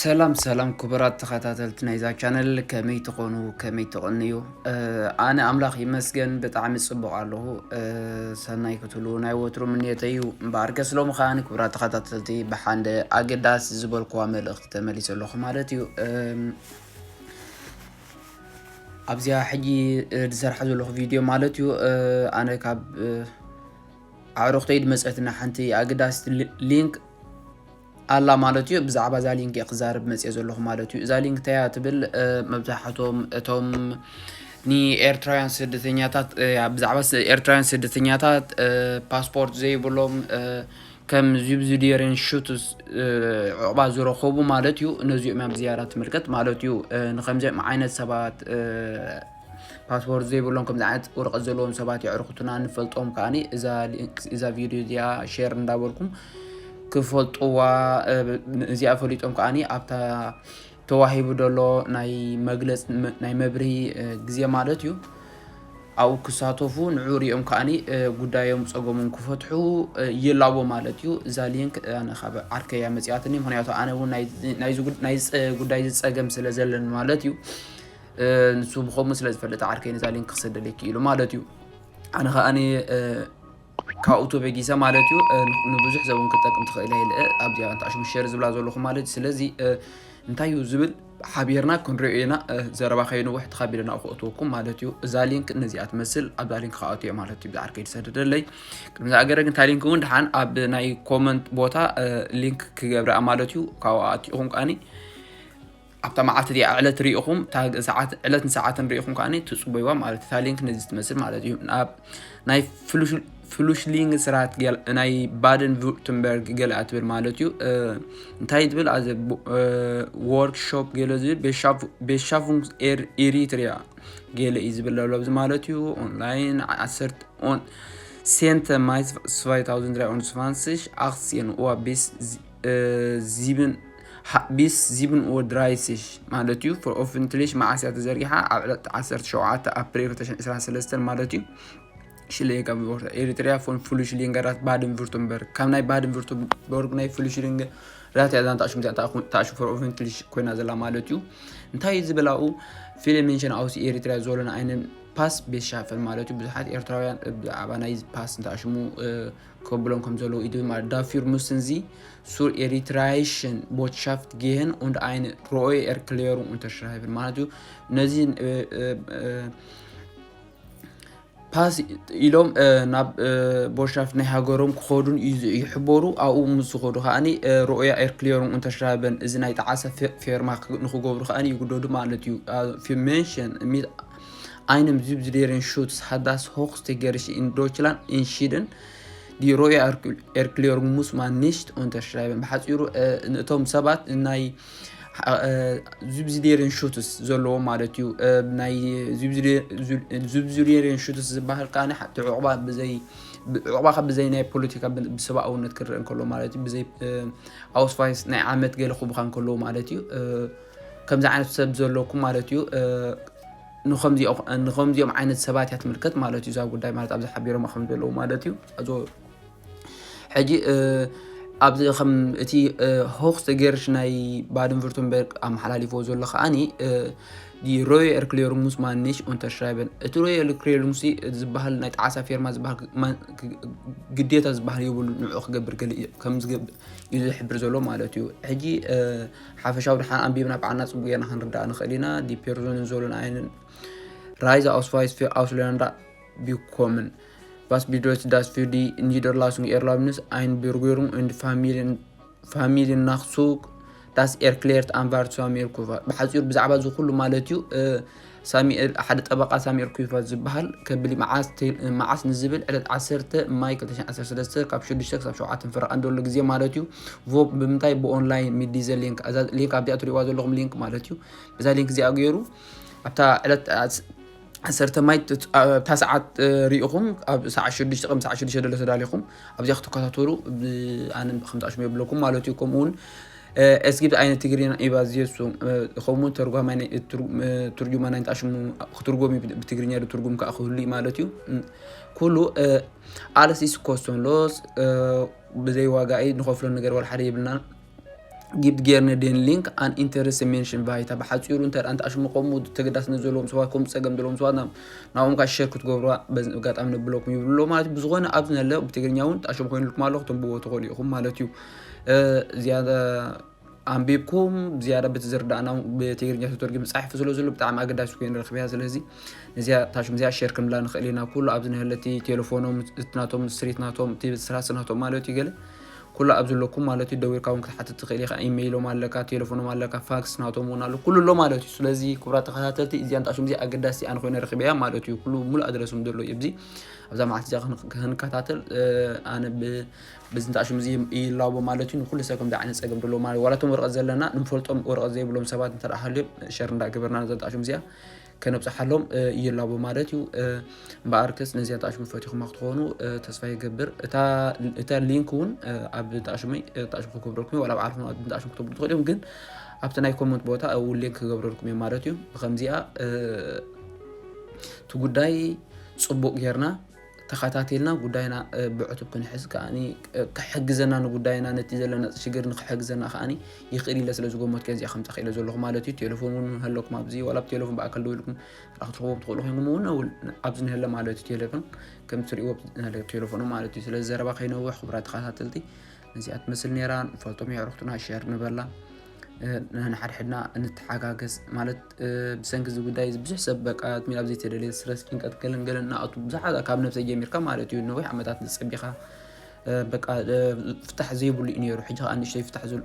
ሰላም ሰላም ክቡራት ተኸታተልቲ ናይዛ ቻነል፣ ከመይ ትኾኑ፣ ከመይ ትቕንዩ? ኣነ ኣምላኽ ይመስገን ብጣዕሚ ጽቡቕ ኣለኹ። ሰናይ ክትህሉ ናይ ወትሩ ምንየተይ እዩ። እምበኣርከስ ሎሚ ከኣ ክቡራት ተኸታተልቲ ብሓንደ ኣገዳሲ ዝበልኩዋ መልእኽቲ ተመሊሰ ኣለኹ ማለት እዩ። ኣብዚኣ ሕጂ ዝሰርሓ ዘለኹ ቪድዮ ማለት እዩ፣ ኣነ ካብ ኣዕሩኽተይ ዝመጸትና ሓንቲ ኣገዳሲት ሊንክ ኣላ ማለት እዩ። ብዛዕባ እዛ ሊንክ እየ ክዛረብ መፅየ ዘለኹ ማለት እዩ። እዛ ሊንክ እንታይ እያ ትብል? መብዛሕቶም እቶም ንኤርትራውያን ስደተኛታት፣ ብዛዕባ ኤርትራውያን ስደተኛታት ፓስፖርት ዘይብሎም ከም ዚብዙዴሬን ሹትስ ዕቑባ ዝረኸቡ ማለት እዩ። ነዚኦም እያ ብዝያዳ ትምልከት ማለት እዩ። ንከምዚኦም ዓይነት ሰባት ፓስፖርት ዘይብሎም ከምዚ ዓይነት ወረቐት ዘለዎም ሰባት የዕርኹትና ንፈልጦም ከዓኒ እዛ ቪድዮ እዚኣ ሼር እንዳበልኩም ክፈልጥዋ፣ እዚኣ ፈሊጦም ከዓኒ ኣብታ ተዋሂቡ ዘሎ ናይ መግለፅ ናይ መብርሂ ግዜ ማለት እዩ ኣብኡ ክሳተፉ ንዑ ሪኦም ከዓኒ ጉዳዮም ፀገሞም ክፈትሑ ይላቦ ማለት እዩ። እዛ ሊንክ ኣነ ካብ ዓርከያ መፅኣትኒ፣ ምክንያቱ ኣነ እውን ናይ ጉዳይ ዝፀገም ስለ ዘለን ማለት እዩ። ንሱ ብኸምኡ ስለ ዝፈልጥ ዓርከይ ነዛ ሊንክ ክሰደለኪ ኢሉ ማለት እዩ። ኣነ ከዓኒ ካብኡ ተበጊሰ ማለት እዩ። ንብዙሕ ሰብ እውን ክጠቅም ትኽእል እያ ኢለ ኣብዚኣ እንተ ሽሙ ሸር ዝብላ ዘለኹ ማለት እዩ። ስለዚ እንታይ እዩ ዝብል ሓቢርና ክንሪኦ ኢና። ዘረባ ከይንውሕ ተኻቢለ ናብኡ ክእትወኩም ማለት እዩ። እዛ ሊንክ ነዚኣ ትመስል፣ ኣብዛ ሊንክ ክኣቱ እየ ማለት እዩ። ብዛዕባ ከይድ ሰደደለይ ቅድሚ ዝኣገረ ግን እታ ሊንክ እውን ድሓን ኣብ ናይ ኮመንት ቦታ ሊንክ ክገብርኣ ማለት እዩ። ካብኡ ኣቲኹም ከዓኒ ኣብታ መዓልቲ እዚኣ ዕለት ርኢኹም፣ እታ ሰዓት፣ ዕለትን ሰዓትን ርኢኹም ከዓኒ ትጽበይዋ ማለት እዩ። እታ ሊንክ ነዚ ትመስል ማለት እዩ። ኣብ ናይ ፍሉሽሊንግ ስራት ናይ ባደን ቪርቱምበርግ ገለ ትብል ማለት እዩ። እንታይ ትብል? ኣዘ ወርክሾፕ ገለ ዝብል ቤሻፉንግ ኤሪትሪያ ገለ እዩ ዝብል ዘሎ ኣብዚ ማለት እዩ። ኦንላይን ዓሰርተ ኦን ሴንተ ማይ ስፋይታውዝን ድራይ ኦን ስፋንስሽ ኣክስየን ዋ ቤስ ዚብን bis sieben Uhr dreißig ማለት እዩ። ፎር ኦፍንትሊሽ መዓስ እያ ተዘርጊሓ? ኣብ ዕለት ዓሰርተ ሸውዓተ ኣፕሪል ክልተ ሽሕን ዕስራን ሰለስተን ማለት እዩ። ሽሌ ካብ ኤሪትሪያ ፎን ፍሉሽሊንገራት ባድን ቪርቱምበርግ፣ ካብ ናይ ባድን ቪርቱምበርግ ናይ ፍሉሽሊንገራት እያ ዛንታ ሽሙ እዚኣ ተኣሽሙ ፎር ኦፍንትሊሽ ኮይና ዘላ ማለት እዩ። እንታይ ዝበላኡ ፊልም ሜንሽን ኣውሲ ኤሪትሪያ ዞለን ኣይንን ፓስ ቤት ሻፈን ማለት እዩ። ብዙሓት ኤርትራውያን ብዛዕባ ናይ ፓስ እንተኣሽሙ ከብሎም ከም ዘለዉ እዩ ማለት። Dafür müssen Sie zur eritreischen Botschaft gehen und eine Rohe Erklärung unterschreiben ማለት እዩ። ነዚ ፓስ ኢሎም ናብ ቦሻፍት ናይ ሃገሮም ክኸዱን ይሕበሩ። ኣብኡ ምስ ዝኸዱ ከዓኒ ሮኦያ ኤርክሊዮሩን እንተሽራበን እዚ ናይ ጠዓሰ ፌርማ ንክገብሩ ከዓኒ ይግደዱ ማለት እዩ። ፊር ሜንሽን ሚት ኣይንም ዚብዝዴርን ሹትስ ሃዳስ ሆክስተ ገርሽ ኢን ዶችላንድ ኢንሺድን ዲ ሮኦያ ኤርክሊዮሩን ሙስማ ኒሽት እንተሽራበን። ብሓፂሩ ንእቶም ሰባት ናይ ዙብዚዴርን ሹትስ ዘለዎ ማለት እዩ። ናይ ዙብዚዴርን ሹትስ ዝበሃል ከዓ ዕቁባ ካብ ብዘይ ናይ ፖለቲካ ብሰብኣውነት ክረአ እንከሎ ማለት እዩ። ብዘይ ኣውስፋይስ ናይ ዓመት ገለ ክቡካ እንከለዉ ማለት እዩ። ከምዚ ዓይነት ሰብ ዘለኩም ማለት እዩ። ንከምዚኦም ዓይነት ሰባት እያ ትምልከት ማለት እዩ። እዛ ጉዳይ ማለት ኣብዚ ሓቢሮም ከም ዘለዉ ማለት እዩ። ሕጂ ኣብዚ ከም እቲ ሆክስተ ገርሽ ናይ ባድን ቭርቱምበርግ ኣመሓላሊፎ ዘሎ ከዓኒ ዲ ሮየ ኤርክሌሩንግ ሙስ ማን ኒሽ ኡንተርሽራይበን። እቲ ሮየ ኤርክሌሩንግ ዝበሃል ናይ ጣዕሳ ፌርማ ዝበሃል ግዴታ ዝበሃል የብሉ ንዕኡ ክገብር ገለ ከም ዝገብር እዩ ዝሕብር ዘሎ ማለት እዩ። ሕጂ ሓፈሻዊ ድሓን ኣንቢብና ብዓና ጽቡቅ ጌርና ክንርዳእ ንኽእል ኢና። ዲ ፔርዞንን ዞሎን ኣይንን ራይዘ ኣውስፋይስ ፊ ኣውስላንዳ ቢኮምን ቫስ ቢድሮት ዳስ ፊር ዲ ኒደርላሱንግ ኤርላብንስ ኣይንብርጉሩንግ እንድ ፋሚሊን ናክሱክ ዳስ ኤርክሌርት ኣንቫርት ሳሙኤል ኩፋ። ብሓፂሩ ብዛዕባ እዚ ኩሉ ማለት እዩ። ሳሙኤል ሓደ ጠበቃ ሳሙኤል ኩፋ ዝበሃል ከብል መዓስ ንዝብል ዕለት ዓሰርተ ማይ ክልተ ሽሕን ዓሰርተ ሰለስተ ካብ ሽዱሽተ ክሳብ ሸውዓተ ፈረቃ እንደሎ ግዜ ማለት እዩ። ቮ ብምንታይ ብኦንላይን ሚዲዘ ሊንክ ሊንክ ኣብዚኣ ትሪእዋ ዘለኹም ሊንክ ማለት እዩ። በዛ ሊንክ እዚኣ ገይሩ ኣብታ ዕለት ዓሰርተ ማይ ኣብታ ሰዓት ርኢኹም ኣብ ሰዓት ሽዱሽተ ቅድሚ ሰዓት ሽዱሽተ ደሎ ተዳሊኹም ኣብዚኣ ክትከታተሉ ኣነ ከምጣሽሙ የብለኩም ማለት እዩ። ከምኡውን እስጊብ ኣይነ ትግርኛ ኢባዝየሱ ከምኡውን ተርጓማይ ትርጉማ ናይ ጣሽሙ ክትርጎም ብትግርኛ ትርጉም ከዓ ክህሉ ማለት እዩ። ኩሉ ኣለስ ኢስ ኮስቶን ሎስ ብዘይ ዋጋ እዩ ንኸፍሎ ነገር ወላ ሓደ የብልና። ጊብት ጌርነ ዴን ሊንክ ኣን ኢንተረስት ሜንሽን ቫይታ። ብሓፂሩ እንተ ደኣ እንተ ኣሽምቆሙ ተገዳስነት ዘለዎም ሰባት፣ ከምኡ ፀገም ዘለዎም ሰባት ናብ ናብኦም ከዓ ሸር ክትገብሩዋ በዚ ኣጋጣሚ ነብለኩም ይብሉ ኣለዉ ማለት እዩ። ብዝኾነ ኣብዚ ነለ ብትግርኛ እውን ተኣሽሙ ኮይኑልኩም ኣሎ፣ ክትንብቦ ትኽእሉ ኢኹም ማለት እዩ። ዝያዳ ኣንቢብኩም ዝያዳ በቲ ዝርዳእና ብትግርኛ ተተርጉሙ ፃሒፉ ስለ ዘሎ ብጣዕሚ ኣገዳሲ ኮይኑ ረክብያ። ስለዚ ነዚያ ታሽም እዚኣ ሸር ክንብላ ንኽእል ኢና። ኩሉ ኣብዚ ነህለቲ ቴሌፎኖም፣ እቲ ናቶም ስትሪት ናቶም፣ እቲ ስራስ ናቶም ማለት እዩ። ገለ ኩሉ ኣብ ዘለኩም ማለት እዩ። ደዊርካ እውን ክትሓትት ትኽእል ኢኻ። ኢሜይሎም ኣለካ፣ ቴሌፎኖም ኣለካ፣ ፋክስ ናቶም እውን ኣሎ፣ ኩሉ ኣሎ ማለት እዩ። ስለዚ ክቡራት ተኸታተልቲ እዚኣ ንጣሽም እዚኣ ኣገዳሲ ኣነ ኮይነ ረክብያ ማለት እዩ። ኩሉ ሙሉእ ኣድረሶም ዘሎ እዩ። ኣብዚ ኣብዛ መዓልቲ እዚኣ ክን- ክንከታተል ኣነ ብ- ብዚ ንጣሽም እዚ ይላቦ ማለት እዩ። ንኩሉ ሰብ ከምዚ ዓይነት ፀገም ደሎ ማለት ዋላ እቶም ወረቐት ዘለና ንፈልጦም ወረቐት ዘይብሎም ሰባት እንተ ሃልዮም ሸር እንዳገበርና ነዛ ንጣሽም እዚኣ ከነብፅሓሎም ይላቦ ማለት እዩ። እምበኣርከስ ነዚኣ ንጣሽም ፈቲኹማ ክትኾኑ ተስፋ ይገብር። እታ ሊንክ እውን ኣብ ጣሽመይ ጣሽም ክገብረልኩም ዋላ ብዓልኹም ንጣሽም ክትብሉ ትኽእሉ እዮም። ግን ኣብቲ ናይ ኮመንት ቦታ እውን ሊንክ ክገብረልኩም እዮም ማለት እዩ። ብከምዚኣ እቲ ጉዳይ ፅቡቅ ጌርና ተኸታቲልና ጉዳይና ብዕቱብ ክንሕዝ ከዓኒ ክሕግዘና ንጉዳይና ነቲ ዘለና ሽግር ንክሕግዘና ከዓኒ ይኽእል ኢለ ስለ ዝጎመትከ እዚኣ ከምፃ ክኢለ ዘለኹ ማለት እዩ። ቴሌፎን እውን ሃለኩም ኣብዚ ዋላ ብቴሌፎን ብኣካል ደው ኢልኩም ክትረኽብዎም ትኽእሉ ኮይንኩም እውን ኣብዚ ንህለ ማለት እዩ። ቴሌፎን ከም ትሪእዎ ቴሌፎኑ ማለት እዩ። ስለዚ ዘረባ ከይነውሕ ክቡራት ተኸታተልቲ ነዚኣ ትመስል ነይራ። ንፈልጦም የዕሩኽትና ሸር ንበላ ንሓድሕድና እንተሓጋገዝ ማለት ብሰንኪ እዚ ጉዳይ እዚ ብዙሕ ሰብ በቃ ሚል ኣብ ዘይተደለየ ስትረስ ጭንቀት ገለን ገለን እናኣቱ ብዙሓት ካብ ነብሰይ ጀሚርካ ማለት እዩ ነዊሕ ዓመታት ዝፀቢኻ በቃ ፍታሕ ዘይብሉ እዩ ነይሩ። ሕጂ ከዓ ንእሽተይ ፍታሕ ዝብል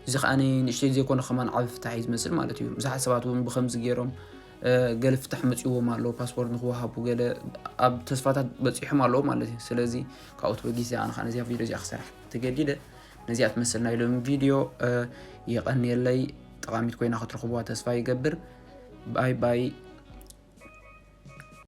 እዚ ከዓ ንእሽተይ ዘይኮነ ከማን ዓብ ፍታሕ እዩ ዝመስል ማለት እዩ። ብዙሓት ሰባት እውን ብከምዚ ገይሮም ገለ ፍታሕ መፅእዎም ኣለዉ ፓስፖርት ንክወሃቡ ገለ ኣብ ተስፋታት በፂሖም ኣለዉ ማለት እዩ። ስለዚ ካብኡ ተበጊሰ ኣነ ከዓ ነዚኣ ቪድዮ እዚኣ ክሰርሕ ተገዲደ። ነዚኣ ትመስል ናይ ሎሚ ቪድዮ የቐንየለይ። ጠቓሚት ኮይና ክትረኽብዋ ተስፋ ይገብር። ባይ ባይ።